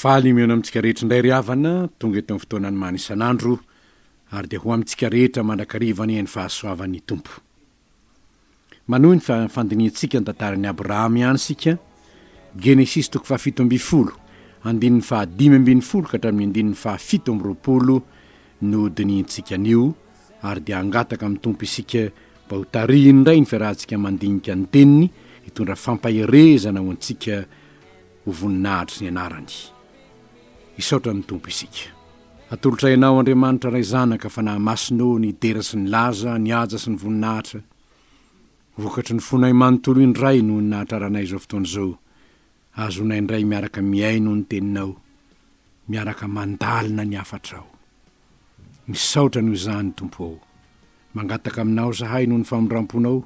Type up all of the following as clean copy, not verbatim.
Faly mihaona amintsika rehetra indray ry havana, tonga eto amin'ny fotoanan'ny mana isan'andro, ary dia ho amintsika rehetra mandrakariva anie ny fahasoavan'ny Tompo. Manohy ny fandinihantsika ny tantaran'i Abrahama ihany isika, Genesisy toko faha-17, andininy faha-15 ka hatramin'ny andininy faha-27 no dinihintsika anio, ary dia hangataka amin'ny Tompo isika mba ho tarihiny indray ny fiarahantsika mandinika ny Teniny, hitondra fampaherezana ho antsika ho voninahitry ny anarany. Hisaotra ny Tompo isika. Atolotray Anao Andriamanitra Ray Zanaka Fanahy Masina ô ny dera sy ny laza, ny haja sy ny voninahitra. Vokatry ny fonay manontolo indray noho ny nahatraranay izao fotoana izao. Ahazoanay indray miaraka mihaino ny Teninao, miaraka mandalina ny hafatrao. Misaotra noho izany Tompo ô. Mangataka Aminao zahay noho ny famindramponao,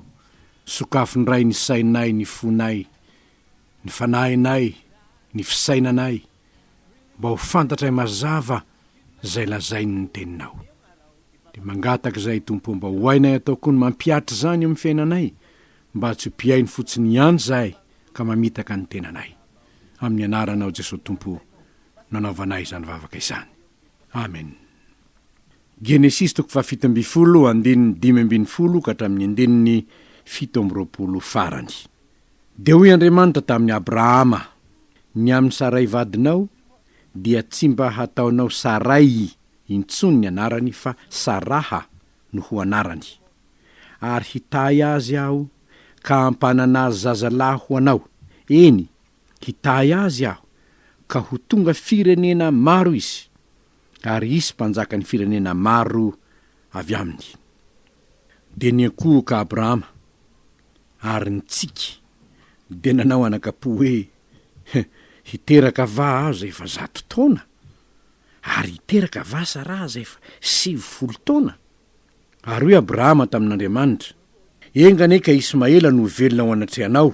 sokafy indray ny sainay, ny fonay, ny fanahinay, ny fisainanay, mba ho fantatray mazava izay lazain'ny Teninao. Dia mangataka izahay Tompo ô mba ho hainay atao koa ny mampihatra izany eo amin'ny fiainanay, mba tsy ho mpihaino fotsiny ihany izahay ka mamitaka ny tenanay. Amin'ny anaranao Jesoa Tompo no anaovanay izany vavaka izany. Amen. Genesisy toko faha-17 andininy 15 ka hatramin'ny andininy 27 farany. Dia hoy Andriamanitra tamin'i Abrahama, Ny amin'i Saray vadinao, dia tsy mba hataonao Saray intsony ny anarany fa Saraha no ho anarany. Ary hitahy azy Aho, ka hampanana azy zazalahy ho anao, eny, hitahy azy Aho, ka ho tonga firenena maro izy, ary hisy mpanjakan'ny firenena maro avy aminy. Dia niankohoka Abrahama, ary nitsiky, dia nanao anaka-po hoe, Hiteraka va aho izay efa zato taona? Ary hiteraka va Saraha izay efa 90 taona? Ary hoy Abrahama tamin'Andriamanitra, Enga anie ka Ismaela no ho velona ao anatrehanao!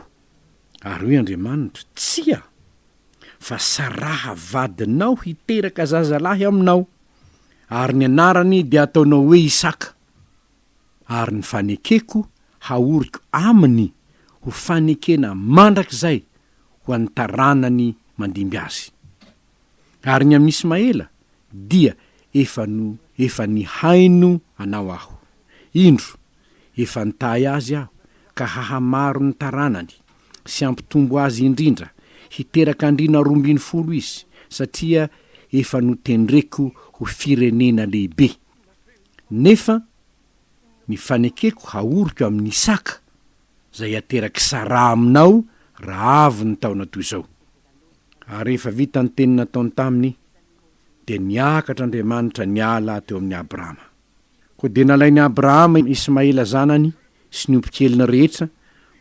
Ary hoy Andriamanitra, Tsia, fa Saraha vadinao hiteraka zazalahy aminao, ary ny anarany dia hataonao hoe Isaka. Ary ny fanekeko haoriko aminy ho fanekena mandrakizay ho an'ny taranany mandimby azy. Ary ny amin'i Ismaela dia efa no efa nihaino anao Aho. Indro, efa nitahy azy Aho, ka hahamaro ny taranany, sy hampitombo azy indrindra, hiteraka andriana 12 izy, satria efa notendreko ho firenena lehibe. Nefa ny fanekeko haoriko amin'i Isaka, izay haterak'i Saraha aminao raha avy ny taona toy izao. Ary rehefa vita ny teny nataony taminy, dia niakatra Andriamanitra niala teo amin'i Abrama. Koa dia nalain'i Abrahama Ismaela zanany sy ny ompikeliny rehetra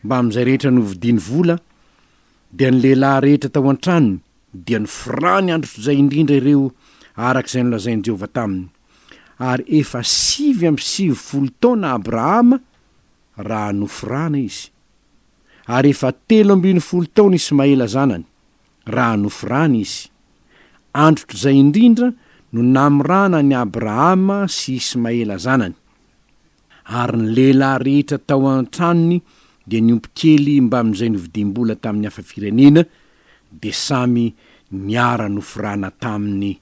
mbamin'izay rehetra novidiany vola, dia ny lehilahy rehetra tao an-tranony, dia noforany androtr'izay indrindra ireo araka izay nolazain'i Jehovah taminy. Ary efa 99 taona Abrahama raha noforana izy. Ary efa 13 taona Ismaela zanany raha noforana izy. Androtr'izay indrindra no namorana an'i Abrahama sy Ismaela zanany. Ary ny lehilahy rehetra tao an-tranony dia niompy kely mbamin'izay novidiam-bola tamin'ny hafa firenena, dia samy niara-noforana taminy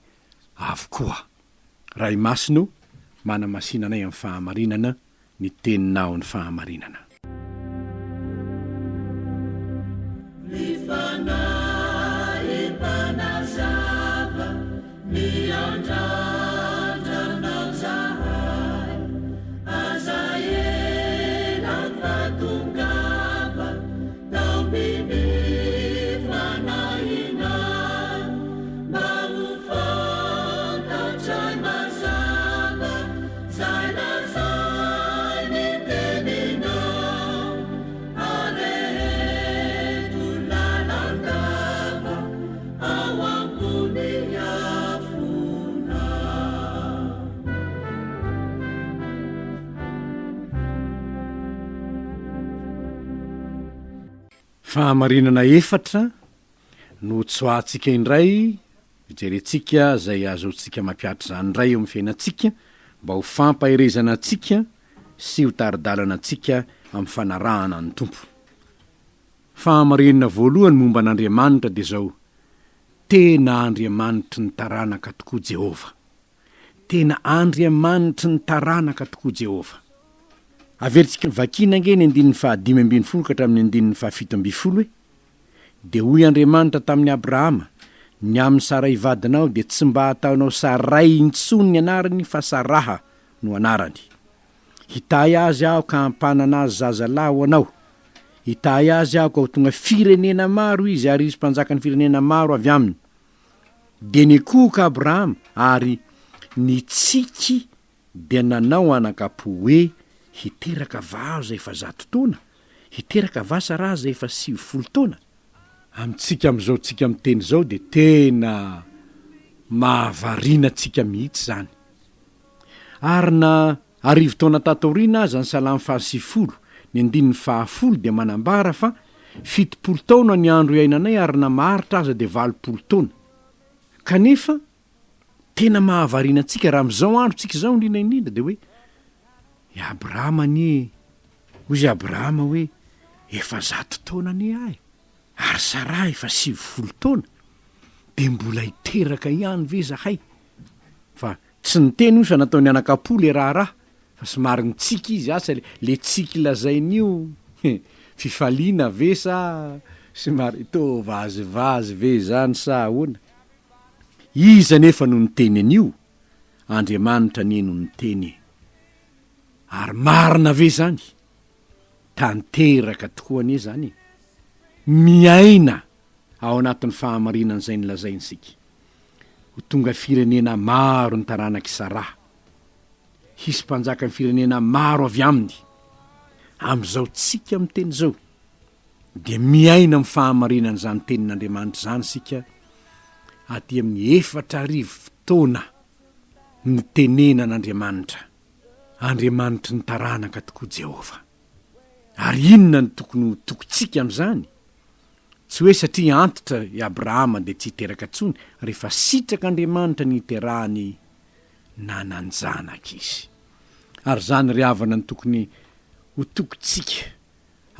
avokoa. Ray Masina o, manamasina anay amin'ny fahamarinana, ny Teninao ny fahamarinana. Ny Fanahy mpanazava miandrandra anao zahay, aza ela fa tongava taomin'ny fanahinay mba ho fantatray mazava zay lazain'ny teninao. Areheto lalandava ao ambony afona. Fahamarinana efatra no tsoahantsika indray, hijerentsika izay ahazoantsika mampihatra izany indray eo amin'ny fiainantsika mba ho fampaherezana antsika sy ho tari-dalana antsika amin'ny fanarahana ny Tompo. Fahamarinana voalohany momba an'Andriamanitra dia izao, Tena Andriamanitry ny taranaka tokoa Jehovah. Tena Andriamanitry ny taranaka tokoa Jehovah. Averintsika vakiana ange ny andininy faha-15 ka hatramin'ny andininy faha-17 e! Dia hoy Andriamanitra tamin'i Abrahama, Ny amin'i Saray vadinao dia tsy mba hataonao Saray intsony ny anarany fa Saraha no anarany. Hitahy azy aho ka hampanana azy zazalahy ho anao. Hitahy azy aho ka ho tonga firenena maro izy ary hisy mpanjakan'ny firenena maro avy aminy. Dia nikohoka Abrahama ary nitsiky dia nanao anakam-po hoe, Hiteraka va aho izay efa zato taona? Hiteraka va Saraha izay efa 90 taona? Amintsika amin'izao tsika miteny izao dia tena mahavariana antsika mihitsy izany. Ary na arivo taona tato aoriana aza ny Salamo faha-90, ny andininy faha-folo dia manambara fa 70 taona ny andro iainanay ary na maharitra aza dia 80 taona. Kanefa tena mahavariana antsika raha amin'izao androntsika izao indrindra indrindra dia hoe i Abrahama anie, hoy izy Abrahama hoe efa zato taona anie aho e, ary Saraha efa 90 taona, dia mbola hiteraka ihany ve izahay? Fa tsy niteny hoy fa nataony anakam-po le raharaha fa somary nitsiky izy, asa le tsiky lazainy io fifaliana ve sa somary toa vazivazy ve izany sa ahoana? Iza anefa no niteny an'io? Andriamanitra anie no niteny e! Ary marina ve izany? Tanteraka tokoa anie izany e! Miaina ao anatin'ny fahamarinan'izay nolazainy isika. Ho tonga firenena maro ny taranak'i Saraha. Hisy mpanjakan'ny firenena maro avy aminy. Amin'izao tsika miteny izao, dia miaina amin'ny fahamarinan'izany tenin'Andriamanitra izany isika aty amin'ny 4000 taona nitenenan'Andriamanitra. Andriamanitry ny taranaka tokoa Jehovah. Ary inona no tokony ho tokintsika amin'izany? Tsy hoe satria antitra i Abrahama dia tsy hiteraka intsony, rehefa sitrak'Andriamanitra ny hiterahany nanan-janaka izy. Ary izany ry havana no tokony ho tokintsika,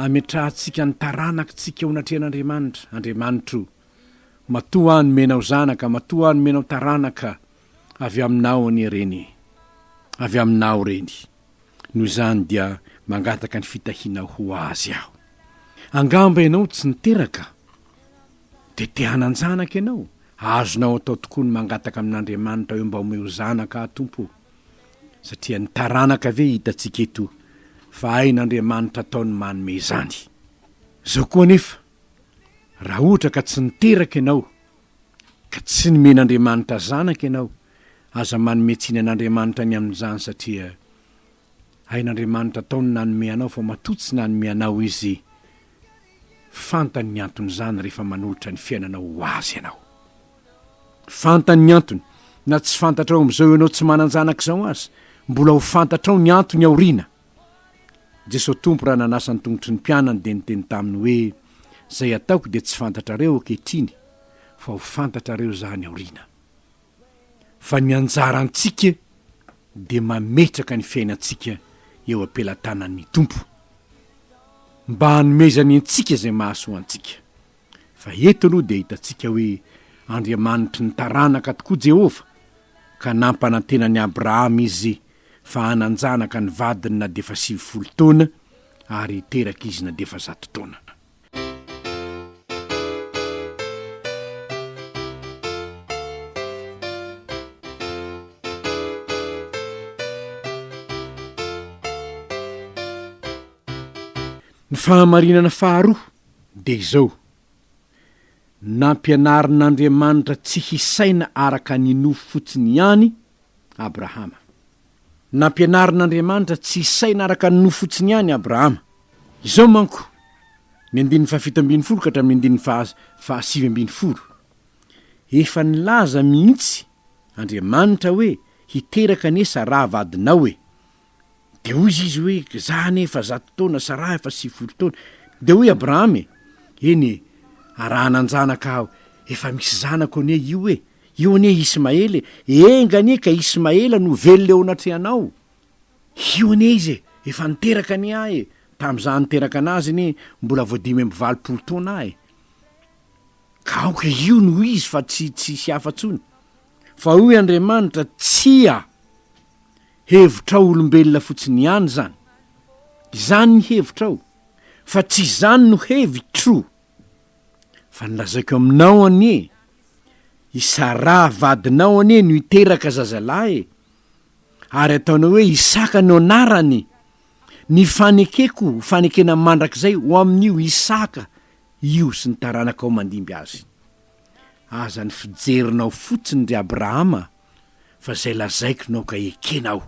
hametrahantsika ny taranakitsika eo anatrehan'Andriamanitra, Andriamanitro, matoa aho nomenao zanaka, matoa aho nomenao taranaka, avy aminao anie ireny, avy aminao ireny. Noho izany dia mangataka ny fitahianao ho azy aho. Angamba ianao tsy niteraka, dia te hanan-janaka ianao. Azonao atao tokoa ny mangataka amin'Andriamanitra hoe mba omeo zanaka aho Tompo ô. Satria ny taranaka ve hitantsika eto fa hain'Andriamanitra atao ny manome izany. Izao koa anefa, raha ohatra ka tsy niteraka ianao, ka tsy nomen'Andriamanitra zanaka ianao, aza manome tsiny an'Andriamanitra ny amin'izany satria hain'Andriamanitra atao ny nanome anao fa matoa tsy nanome anao Izy, fantany ny anton'izany rehefa manolotra ny fiainanao ho Azy ianao. Fantany ny antony, na tsy fantatrao amin'izao ianao tsy manan-janaka izao aza, mbola ho fantatrao ny antony aoriana. Jesoa Tompo raha nanasa ny tongotry ny mpianany dia niteny taminy hoe, Izay ataoko dia tsy fantatrareo ankehitriny, fa ho fantatrareo izany aoriana. Fa ny anjarantsika dia mametraka ny fiainantsika eo am-pelatanan'ny Tompo, mba hanomezany antsika izay mahasoa antsika. Fa eto aloha dia hitantsika hoe Andriamanitry ny taranaka tokoa Jehovah, ka nampanantena an'i Abrahama izy fa hanan-janaka ny vadiny na dia efa 90 taona, ary hiteraka izy na dia efa zato taona. Ny fahamarinana faharoa dia izao, Nampianarin'Andriamanitra tsy hisaina araka ny nofo fotsiny ihany Abrahama. Nampianarin'Andriamanitra tsy hisaina araka ny nofo fotsiny ihany Abrahama. Izao manko, ny andininy faha-17 ka hatramin'ny andininy faha-19, Efa nilaza mihitsy Andriamanitra hoe hiteraka anie Saraha vadinao e! Dia hoy izy hoe, Za anie efa zato taona, Saraha efa 90 taona. Dia hoy Abrahama e, Eny e, arahanan-janaka aho, efa misy zanako anie io e, io anie Ismaela e, enga anie ka Ismaela no velona eo anatrehanao. Io anie izy e, efa niteraka anie aho e, tamin'izaho niteraka anazy anie mbola vao 85 taona aho e. Ka aoka io no izy fa tsy tsisy hafa tsony. Fa hoy Andriamanitra, Tsia! Hevitrao olombelona fotsiny ihany izany. Izany ny hevitrao, fa tsy izany no hevitro. Fa ny lazaiko aminao anie, i Saraha vadinao anie no hiteraka zazalahy e! Ary ataonao hoe Isaka no anarany. Ny fanekeko ho fanekena mandrakizay ho amin'io Isaka io sy ny taranakao mandimby azy. Aza ny fijerinao fotsiny ry Abrahama fa izay lazaiko no aoka ekenao.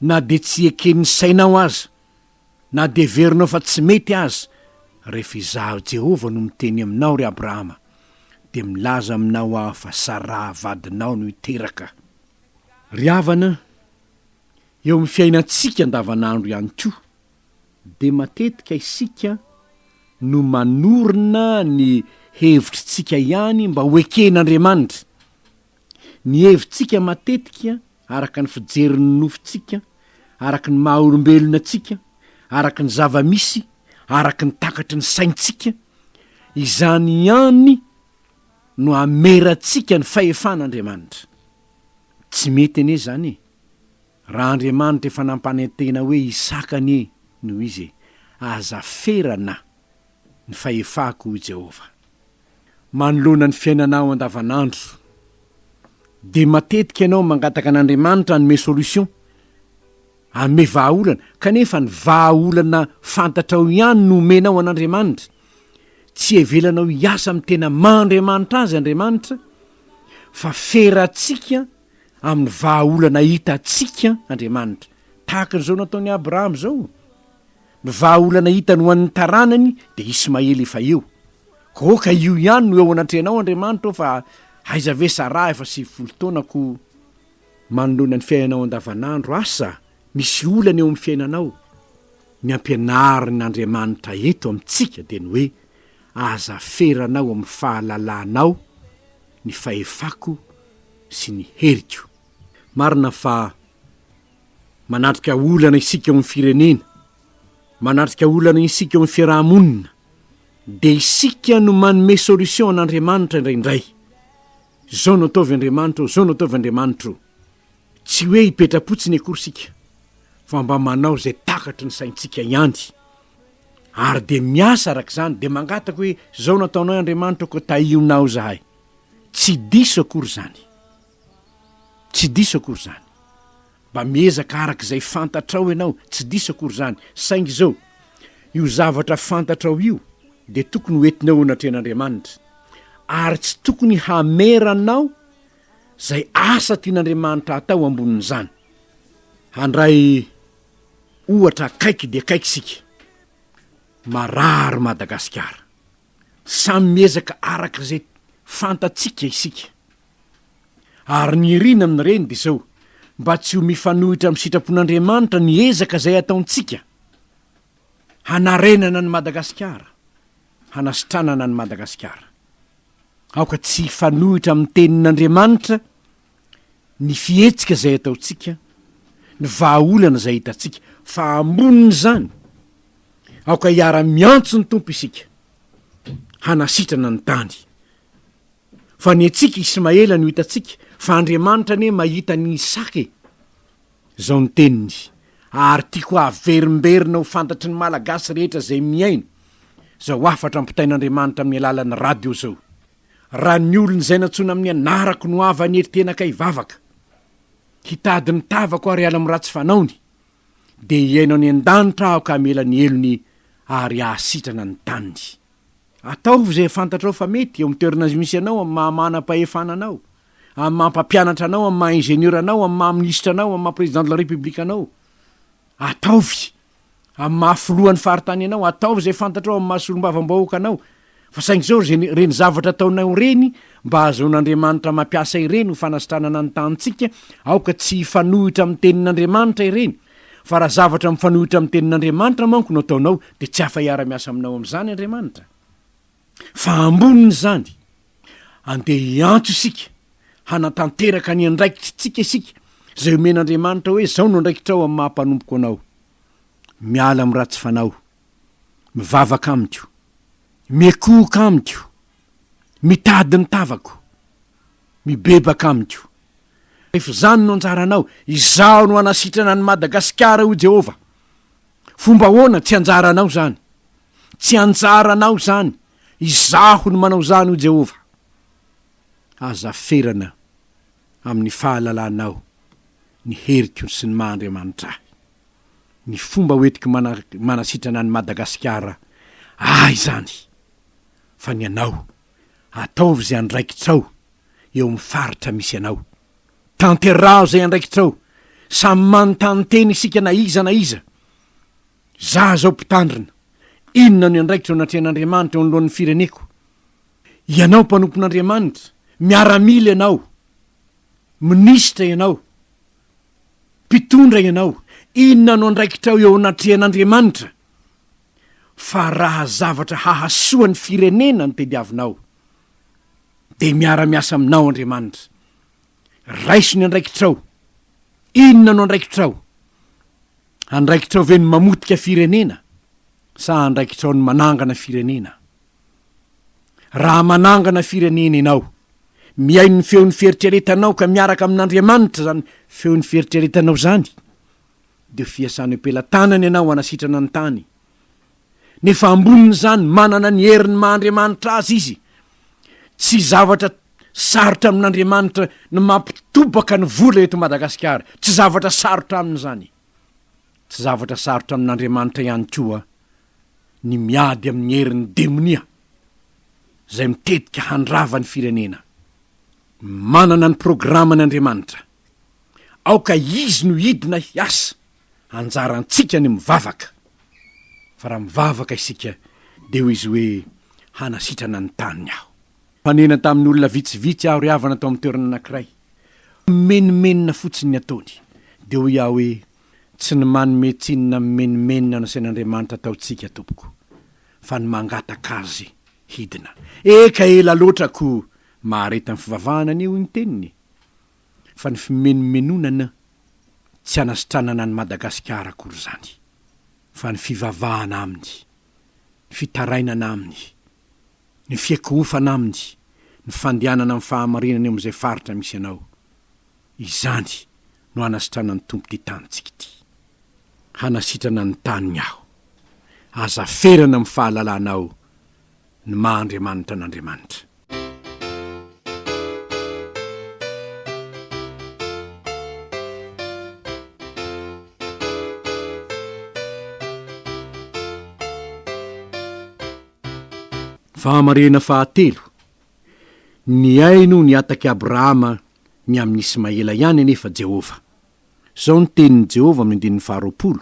Na dia tsy eken'ny sainao aza, na dia heverinao fa tsy mety aza, rehefa Izaho Jehovah no miteny aminao ry Abrahama, dia milaza aminao Aho fa Saraha vadinao no hiteraka. Ry havana, eo amin'ny fiainantsika andavanandro ihany koa, dia matetika isika no manorina ny hevitritsika ihany mba ho eken'Andriamanitra. Ny hevitsika matetika araka ny fijerin'ny nofontsika, araka ny maha olombelona antsika, araka ny zava-misy, araka ny takatry ny saintsika, izany ihany no hamerantsika ny fahefan'Andriamanitra. Tsy mety anie izany e! Raha Andriamanitra efa nampanantena hoe Isaka anie no izy e, aza ferana ny fahefako hoy Jehovah. Manoloana ny fiainanao andavanandro dia matetika ianao mangataka an'Andriamanitra hanome solution, hanome vahaolana, kanefa ny vahaolana fantatrao ihany no omenao an'Andriamanitra. Tsy hevelanao hiasa amin'ny tena maha Andriamanitra azy Andriamanitra fa ferantsika amin'ny vahaolana hitantsika Andriamanitra. Tahaka an'izao nataon'i Abrahama izao. Ny vahaolana hitany ho an'ny taranany dia Ismaely efa eo. Koa aoka io ihany no eo anatrehanao Andriamanitra ô fa aiza ve Saraha efa 90 taona ko manoloana ny fiainanao andavanandro asa misy olana eo amin'ny fiainanao. Ny ampianarin'Andriamanitra eto amintsika dia ny hoe aza feranao amin'ny fahalalanao ny fahefako sy ny heriko. Marina fa manatrika olana isika eo amin'ny firenena, manatrika olana isika eo amin'ny fiaraha-monina, dia isika no manome solution an'Andriamanitra indraindray. Izao no ataovy Andriamanitra ô, izao no ataovy Andriamanitra ô. Tsy hoe hipetra-potsiny akory isika, fa mba manao izay takatry ny saintsika ihany. Ary dia miasa araka izany, dia mangataka hoe izao no ataonay Andriamanitra ô, koa tahionao izahay. Tsy diso akory izany. Tsy diso akory izany. Mba miezaka araka izay fantatrao ianao, tsy diso akory izany. Saingy izao, io zavatra fantatrao io dia tokony ho entinao eo anatrehan'Andriamanitra, ary tsy tokony hameranao izay asa tian'Andriamanitra hatao ambonin'izany. Handray ohatra akaiky dia akaiky isika. Marary Madagasikara. Samy miezaka araka izay fantatsika isika. Ary ny irina amin'ireny dia izao, mba tsy ho mifanohitra amin'ny sitrapon'Andriamanitra ny ezaka izay ataontsika hanarenana an'i Madagasikara, hanasitranana an'i Madagasikara. Aoka tsy hifanohitra amin'ny tenin'Andriamanitra ny fihetsika izay ataontsika, ny vahaolana izay hitantsika, fa ambonin'izany, aoka hiara-miantso ny Tompo isika hanasitrana ny tany. Fa ny antsika Ismaela no hitantsika, fa Andriamanitra anie mahita an'i Isaka e! Izao ny teniny, ary tiako haverimberina ho fantatry ny Malagasy rehetra izay mihaino izao hafatra ampitain'Andriamanitra amin'ny alalan'ny radio izao, Raha ny olona izay nantsoina amin'ny anarako no avy hanery tena ka hivavaka, hitady ny tavako ary hiala amin'ny ratsy fanaony, dia hihaino any an-danitra aho ka hamela ny helony ary hahasitrana ny taniny. Ataovy izay fantatrao fa mety, eo amin'ny toerana misy anao, amin'ny maha manam-pahefana anao, amin'ny maha mpampianatra anao, amin'ny maha ingénieur anao, amin'ny maha minisitra anao, amin'ny maha président de la république anao. Ataovy. Amin'ny maha filohan'ny faritany anao, ataovy izay fantatrao amin'ny maha solombavambahoaka anao. Fa saingy izao ry ireny zavatra ataonao ireny, mba hahazoan'Andriamanitra mampiasa ireny ho fanasitranana ny tanintsika, aoka tsy hifanohitra amin'ny tenin'Andriamanitra ireny. Fa raha zavatra mifanohitra amin'ny tenin'Andriamanitra manko no ataonao, dia tsy afa-hiara-miasa aminao amin'izany Andriamanitra. Fa ambonin'izany, andeha hiantso isika, hanatanteraka ny andraikitsika isika, izay omen'Andriamanitra hoe izao no andraikitrao amin'ny maha-mpanompoko anao. Miala amin'ny ratsy fanao, mivavaka amiko, miakohoka amiko. Mitady ny tavako. Mibebaka amiko. Rehefa izany no anjaranao, izaho no hanasitrana an'i Madagasikara, hoy Jehovah. Fomba ahoana? Tsy anjaranao izany. Tsy anjaranao izany. Izaho no manao izany, hoy Jehovah. Aza ferana amin'ny fahalalanao ny heriko sy ny maha Andriamanitra ahy. Ny fomba hoentiko manasitrana an'i Madagasikara ahy izany, fa ny anao, ataovy izay andraikitrao eo amin'ny faritra misy anao. Tanteraho izay andraikitrao. Samy manontany tena isika na iza na iza. Za izao mpitandrina. Inona no andraikitro eo anatrehan'Andriamanitra eo anoloan'ny fireneko? Ianao mpanompon'Andriamanitra, miaramila ianao, minisitra ianao, mpitondra ianao, inona no andraikitrao eo anatrehan'Andriamanitra? Fa raha zavatra hahasoa ny firenena no tediavinao, dia miara-miasa aminao Andriamanitra. Raiso ny andraikitrao. Inona no andraikitrao? Andraikitrao ve ny mamotika firenena sa andraikitrao ny manangana firenena? Raha manangana firenena ianao, mihaino ny feon'ny fieritreretanao ka miaraka amin'Andriamanitra izany feon'ny fieritreretanao izany, dia ho fiasana eo am-pelatanany ianao hanasitrana ny tany. Nefa ambonin'izany, manana ny herin'ny maha Andriamanitra azy izy. Tsy zavatra sarotra amin'Andriamanitra ny mampitobaka ny vola eto Madagasikara. Tsy zavatra sarotra aminy izany. Tsy zavatra sarotra amin'Andriamanitra ihany koa ny miady amin'ny herin'ny demonia izay mitetika handrava ny firenena. Manana ny programany Andriamanitra. Aoka Izy no hidina hiasa. Anjarantsika ny mivavaka. Fa raha mivavaka isika dia hoy Izy hoe, Hanasitrana ny taniny Aho. Nifanena tamin'ny olona vitsivitsy aho ry havana tao amin'ny toerana anankiray. Mimenomenona fotsiny ny ataony. Dia hoy aho hoe, Tsy ny manome tsiny na mimenomenona no asain'Andriamanitra ataontsika, tompoko, fa ny mangataka Azy hidina. Eka, ela loatra ko! Mahareta ny fivavahana anie, hoy ny teniny. Fa ny fimenomenonana tsy hanasitranana an'i Madagasikara akory izany, fa ny fivavahana aminy, ny fitarainana aminy, ny fiakohofana aminy, ny fandehanana amin'ny fahamarinana eo amin'izay faritra misy anao, izany no hanasitranan'ny Tompo ity tanintsika ity. Hanasitrana ny taniny aho. Aza ferana amin'ny fahalalanao ny maha Andriamanitra an'Andriamanitra. Fahamarihana fahatelo, Nihaino ny hatak'i Abrahama ny amin'i Ismaela ihany anefa Jehovah. Izao no tenin'i Jehovah amin'ny andininy faharoapolo,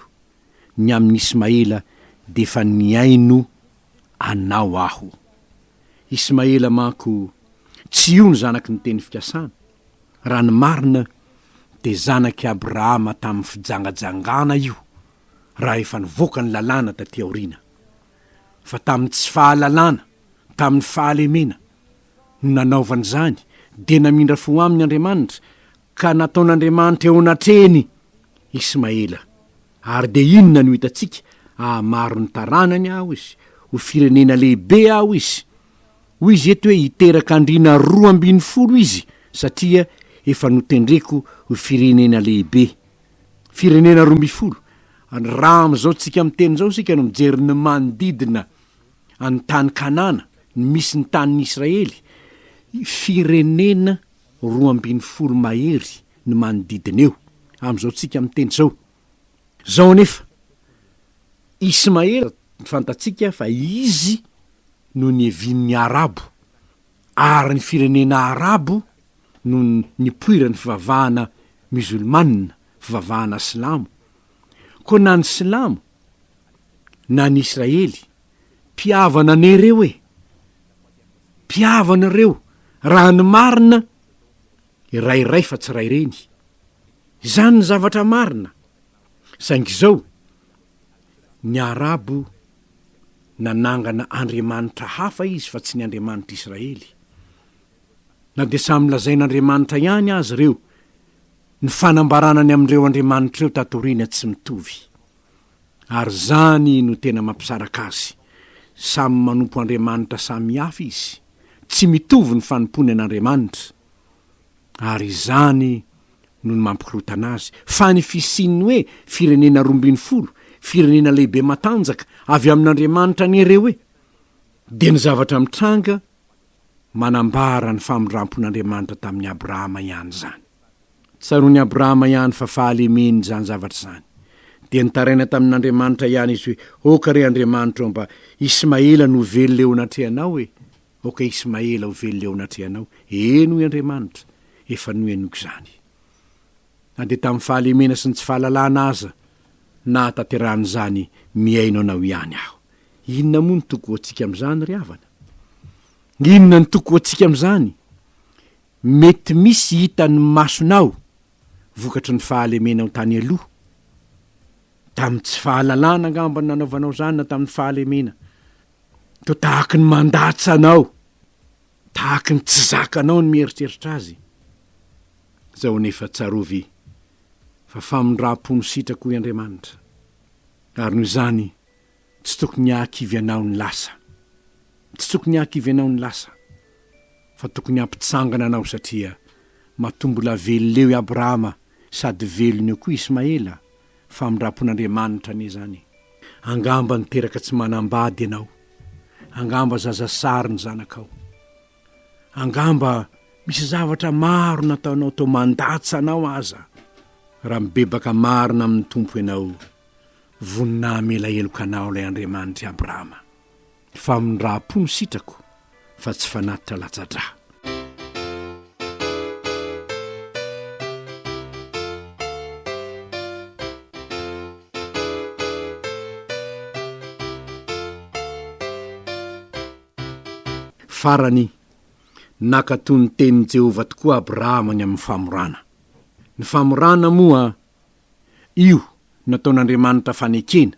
Ny amin'i Ismaela dia efa nihaino anao aho. Ismaela manko tsy io no zanaky ny teny fikasana. Raha ny marina dia zanak'i Abrahama tamin'ny fijangajangana io raha efa nivoaka ny lalàna taty aoriana. Fa tamin'ny tsy fahalalana, tamin'ny fahalemena no nanaovany izany, dia namindra fo aminy Andriamanitra, ka nataon'Andriamanitra eo anatrehiny Ismaela. Ary dia inona no hitantsika? Hahamaro ny taranany aho izy, ho firenena lehibe aho izy. Hoy izy eto hoe hiteraka andriana 12 izy, satria efa notendreko ho firenena lehibe. Firenena 12. Raha amin'izao tsika miteny izao isika no mijery ny manodidina an'ny tany Kanana, ny misy ny tanin'i Israely, firenena 12 mahery ny manodidina eo, amin'izao tsika miteny izao. Izao anefa, Ismaela fantatsika fa izy no niavian'ny Arabo, ary ny firenena Arabo no nipoiran'ny fivavahana Musulmana, fivavahana Silamo. Koa na ny Silamo na ny Israely, mpihavana anie ireo e! Mpihavana ireo, raha ny marina, iray ray fa tsy ray reny. Izany ny zavatra marina. Saingy izao, ny Arabo nanangana andriamanitra hafa izy fa tsy ny Andriamanitr'Israely. Na dia samy lazain'Andriamanitra ihany aza ireo, ny fanambarana ny amin'ireo andriamanitra ireo tato aoriana tsy mitovy. Ary izany no tena mampisaraka azy. Samy manompo andriamanitra samy hafa izy. Tsy mitovy ny fanompoany an'Andriamanitra, ary izany no ny mampikorontana azy, fa ny fisian'ny hoe firenena 12, firenena lehibe matanjaka, avy amin'Andriamanitra anie ireo e! Dia ny zavatra mitranga manambara ny famindrampon'Andriamanitra tamin'i Abrahama ihany izany. Tsaroan'i Abrahama ihany fa fahalemeny izany zavatra izany. Dia nitaraina tamin'Andriamanitra ihany izy hoe, Aoka re Andriamanitra ô mba Ismaela no velona eo anatrehanao e! Aoka Ismaela ho velona eo anatrehanao. Eny, hoy Andriamanitra, efa nohenoiko izany. Na dia tamin'ny fahalemena sy ny tsy fahalalana aza nahatanterahan'izany, mihaino anao ihany aho. Inona moa no toko ho antsika amin'izany ry havana? Inona no toko ho antsika amin'izany? Mety misy hitan'ny masonao vokatry ny fahalemenao tany aloha. Tamin'ny tsy fahalalana angamba no nanaovanao izany na tamin'ny fahalemena. Toa tahaky ny mandatsa anao, tahaky ny tsy zakanao ny mieritreritra azy. Izao anefa tsarovy fa famindram-po no sitrako hoy Andriamanitra. Ary noho izany tsy tokony hahakivy anao ny lasa. Tsy tokony hahakivy anao ny lasa, fa tokony hampitsangana anao satria matoa mbola velona eo i Abrahama sady velona eo koa Ismaela, famindram-pon'Andriamanitra anie izany e! Angamba niteraka tsy manambady ianao, angamba zazasary ny zanakao, angamba misy zavatra maro nataonao toa mandatsa anao aza, raha mibebaka marina amin'ny Tompo ianao, vonona hamela heloka anao ilay Andriamanitr'i Abrahama. Famindram-po no sitrako fa tsy fanatitra latsa-drà. Farany, nankatò ny tenin'i Jehovah tokoa Abrahama ny amin'ny famorana. Ny famorana moa Io nataon'Andriamanitra fanekena,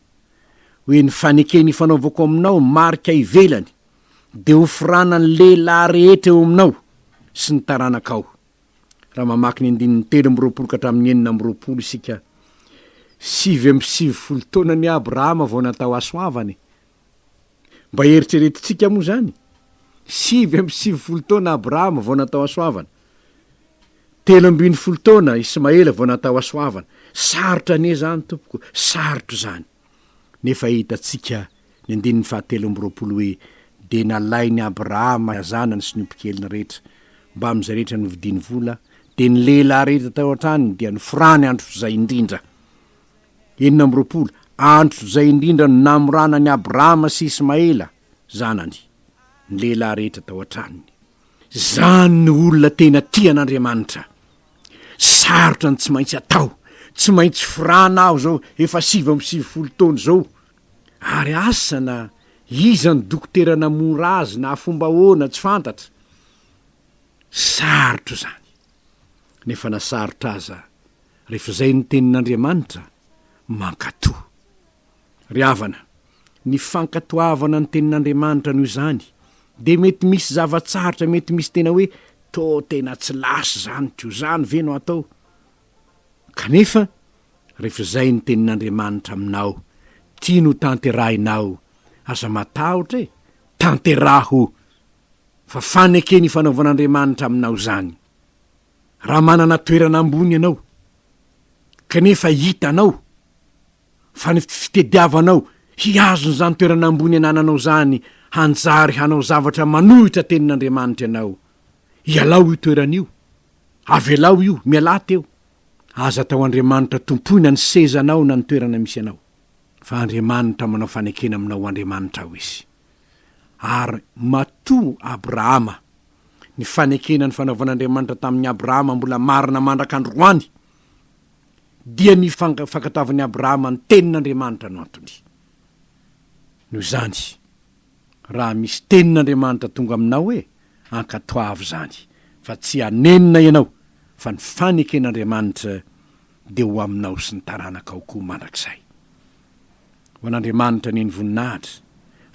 hoe ny fanekena ifanaovako aminao marika ivelany, dia hoforana ny lehilahy rehetra eo aminao sy ny taranakao. Raha mamaky ny andininy 23 ka hatramin'ny 26 isika, 99 taona anie Abrahama vao natao hasoavana e! Mba eritreretintsika moa izany? 99 taona Abrahama vao natao hasoavana. 13 taona Ismaela vao natao hasoavana. Sarotra anie izany tompoko, sarotra izany. Nefa hitantsika ny andininy faha 23 hoe dia nalain'i Abrahama zanany sy ny ompikeliny rehetra mbamin'izay rehetra novidiany vola, dia ny lehilahy rehetra tao an-tranony dia noforany andro izay indrindra. 26, Andro izay indrindra no namorana an'i Abrahama sy Ismaela zanany, ny lehilahy rehetra tao an-tranony. Izany no olona tena tia an'Andriamanitra. Sarotra ny tsy maintsy atao. Tsy maintsy forana aho izao efa 99 taona izao. Ary asa na iza ny dokotera namora azy na fomba ahoana tsy fantatra. Sarotra izany. Nefa na sarotra aza Rehefa izay ny tenin'Andriamanitra, mankatò. Ry havana, ny fankatoavana ny tenin'Andriamanitra noho izany dia mety misy zava-tsarotra, mety misy tena hoe toa tena tsy lasa izany ko, izany ve no atao? Kanefa, rehefa izay ny tenin'Andriamanitra aminao, tiany ho tanterahinao, aza matahotra e, tanteraho fa fanekeny ifanaovan'Andriamanitra aminao izany. Raha manana toerana ambony ianao, kanefa hitanao fa ny fitediavanao hihazona izany toerana ambony anananao izany hanjary hanao zavatra manohitra tenin'Andriamanitra ianao, ialao io toerana io, avelao io, mialà teo. Aza atao Andriamanitra tompoina ny sezanao na ny toerana misy anao, fa Andriamanitra manao fanekena aminao ho Andriamanitrao Izy. Ary matoa Abrahama Ny fanekena ny fanaovan'Andriamanitra tamin'i Abrahama mbola marina mandraka androany dia ny fankatoavan'i Abrahama ny tenin'Andriamanitra no antony. Noho izany, raha misy tenin'Andriamanitra tonga aminao hoe, ankatoavo izany, fa tsy hanenina ianao, fa ny faneken'Andriamanitra dia ho aminao sy ny taranakao koa mandrakizay. Ho an'Andriamanitra anie ny voninahitra,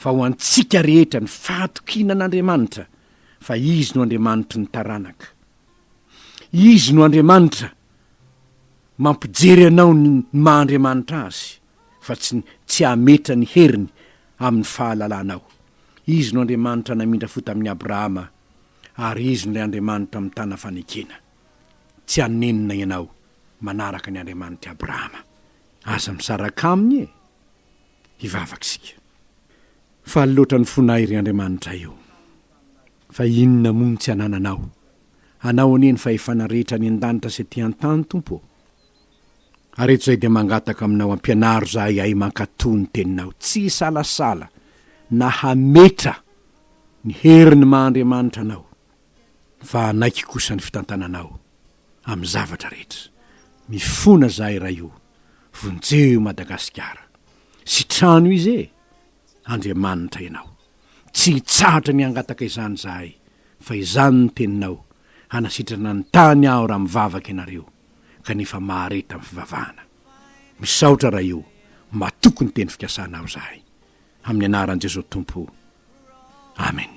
fa ho antsika rehetra ny fahatokiana an'Andriamanitra, fa Izy no Andriamanitry ny taranaka. Izy no Andriamanitra mampijery anao ny maha Andriamanitra Azy, fa tsy tsy hametra ny heriny amin'ny fahalalanao. Izy no Andriamanitra namindra fo tamin'i Abrahama. Ary Izy no ilay Andriamanitra mitana fanekena. Tsy hanenina ianao manaraka ny Andriamanitr'i Abrahama. Aza misaraka aminy e! Hivavaka isika. Faly loatra ny fonay ry Andriamanitray o! Fa inona moa no tsy anananao? Anao anie ny fahefana rehetra any an-danitra sy aty an-tany Tompo o! Ary eto izahay dia mangataka aminao ampianaro izahay hahay mankatò ny teninao, tsy hisalasala na hametra ny herin'ny maha Andriamanitra anao, fa hanaiky kosa ny fitantananao amin'ny zavatra rehetra. Mifona izahay Ray o, vonjeo i Madagasikara. Sitrano izy e! Andriamanitra ianao. Tsy hitsahatra ny hangataka izany izahay, fa izany ny teninao, hanasitrana ny tany aho raha mivavaka ianareo, kanefa mahareta amin'ny fivavahana. Misaotra Ray o, matoky ny teny fikasanao izahay. Amin'ny anaran'i Jesoa Tompo. Amen.